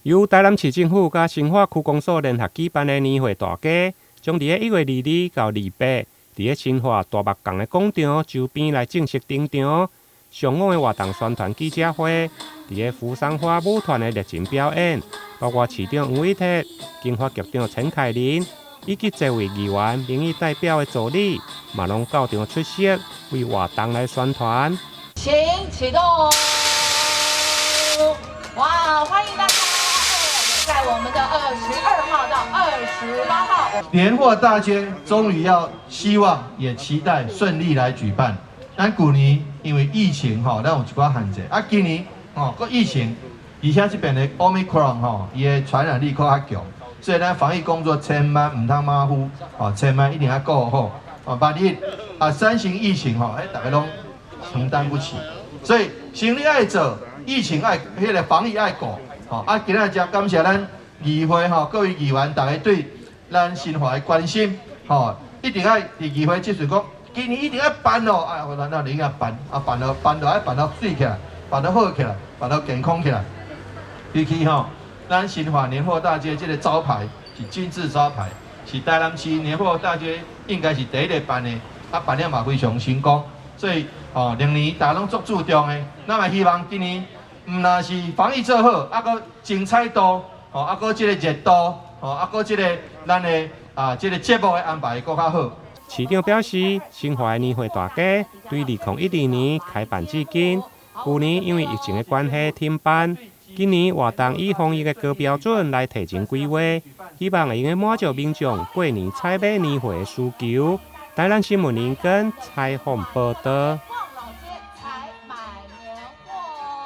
由台南市政府佮新化區公所聯合舉辦的年貨大街，將佇1月22到28，佇新化大目港的廣場周邊來正式登場。上午的活動宣傳記者會，佇扶桑花舞團的熱情表演，包括市長黃偉哲、經發局長陳凱琳，以及濟位議員、民意代表的助理，嘛攏到場出席，為活動來宣傳。請啟動！哇，歡迎大家！在我們的22號到28號，年貨大街終於要希望也期待順利來舉辦。咱舊年因為疫情吼，咱有一寡限制。啊，今年吼閣疫情，而且這邊的 Omicron 吼，伊的傳染力閣較強，所以咱防疫工作千萬毋通馬虎，吼，千萬一定要顧好。哦，萬一啊三型疫情吼，彼逐家攏承擔不起。所以生意愛做，疫情愛彼個防疫愛顧。吼，啊，今仔日感謝咱議會吼，各位議員逐家對咱新化的關心，吼，一定愛佇議會這時講，今年一定愛辦哦，啊，咱咱一定愛辦，啊，辦了辦了愛辦到媠起來，辦到好起來，辦到健康起來。尤其吼，咱新化年貨大街這個招牌是金字招牌，是台南市年貨大街應該是第一個辦的，啊，辦了嘛非常成功，所以吼，歷年大家攏足注重的，咱嘛希望今年毋但是防疫做好，啊，閣精彩度，吼，啊，閣這個熱度，吼，啊，閣這個咱的啊，這個節目的安排閣較好。市長表示，新化的年貨大街對2012年開辦至今，舊年因為疫情的關係停辦，今年活動以防疫的高標準來提前規劃，希望會用滿足民眾過年採買年貨的需求。台南新聞林根採訪報導。